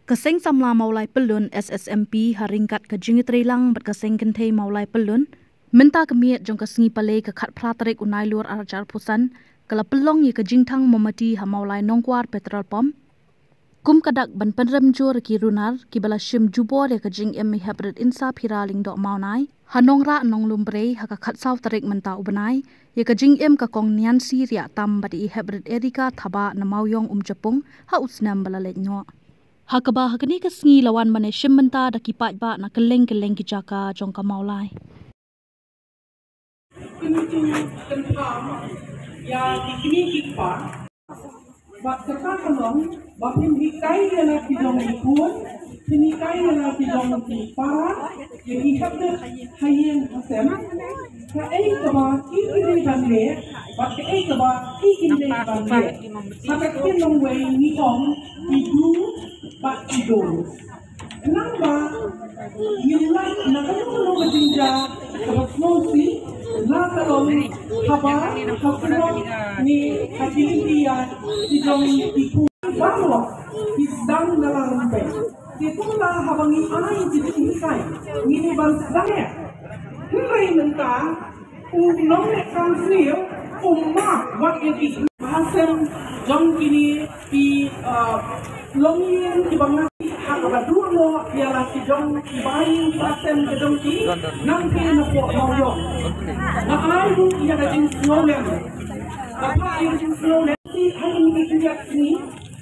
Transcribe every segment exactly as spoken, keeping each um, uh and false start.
Ka Seng Samla Mawlai Pyllun, S S M P, ha ryngkat ka jingïatreilang bad ka Seng Kynthei Mawlai Pyllun, mynta ka miet jong ka sngi Palei ka khatphra tarik u Nailur arhajar arphew san, ka la pynlong ïa ka jingthang mombati ha Mawlai Nongkwar Petrol Pump, kum ka dak ban pynrem jur ïa ki runar kiba la shim jubor ïa ka jingim i Heprit Insapira Lyngdoh Mawnai ha Nongrah Nonglumbrei ha ka khatsaw tarik mynta u bnai, ïa ka jingim ka Kong Niansi Riahtam bad i Heprit Erika Thabah na Mawiong Umjapung ha u snem ba la leit noh. Ha kaba ha kane ka sngi la wan ban ïashim bynta da ki paidbah na kylleng kylleng ki jaka jong ka Mawlai. Kyntu kyntham ïa ki kmie ki kpa. Bad kata ka long ba phin hikai ïa la ki jong ki khun, phin hikai ïa la ki jong ki para, ïa ki hapdeng ha ïing ha sem. Kaei kaba ki kin dei ban leh bad kaei kaba ki kin dei ban leh. Ha ka ktien longwei ngi ong i do bad i don't. Nangba ngim lait na kano kano ka jingjia kaba sngewsih, la ka long haba ha surok ne ha ki lynti ïaid ki jong ki khun baroh ki sdang na la rympei. Te kumta haba ngi ai ki jinghikai ngi dei ban sdang eh. Hynrei mynta u nongleh council u map wat ïa ki bhasem jong kine ki, uh, longïing kiba ngi ha kaba duh noh ïa la ki jong ki bai bhasem ka jong ki nangta na pdeng Mawiong. Nga ai ruh ïa ka jingsngewlem. Nga phah ïa ka jingsngewlem ki ha ïing ki kynjat sngi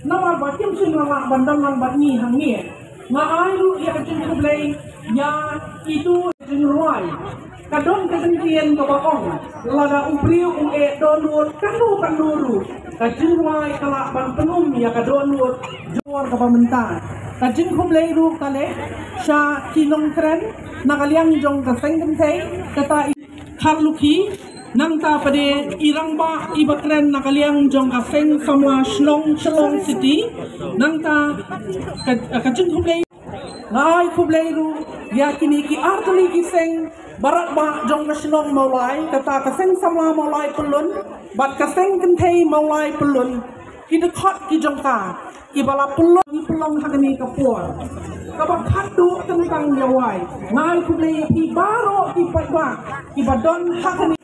namar ba kim shym la lah ban don lang bad ngi hangne. Nga ai ruh ïa ka jingkhublei ïa itu jingrwai. Ka don ka jingtien kaba ong, lada u briew u eh dohnud kano kano ruh, ka jingrwai ka lah ban pynum ïa ka dohnud. Jor kaba mynta ka jingkhublei ruh ka leh sha ki nongkren na ka liang jong ka Seng Kynthei, kata i Kharlukhi, nangta pat de i rangbah iba kren na ka liang jong ka Seng Samla Shnong Shillong City, nangta ka, ka jingkhublei. Nga ai khublei ruh ïa kine ki artylli ki seng baroh ba jong ka shnong Mawlai, kata ka Seng Samla Mawlai Pyllun bad ka Seng Kynthei Mawlai Pyllun, ki dkhot ki jong ka kiba la pynlong, ngi pynlong ha kane ka por kaba khatduh teng tang ïa wai. Nga ai khublei ïa phi baroh ki paidbah kiba don ha kane.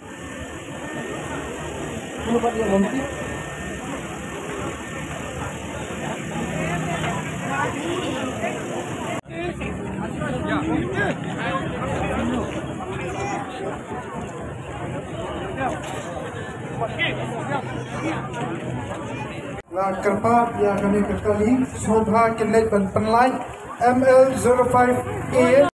La kyrpad ïa kane ka kali, sngewbha kin leit ban pynlait M L zero five A.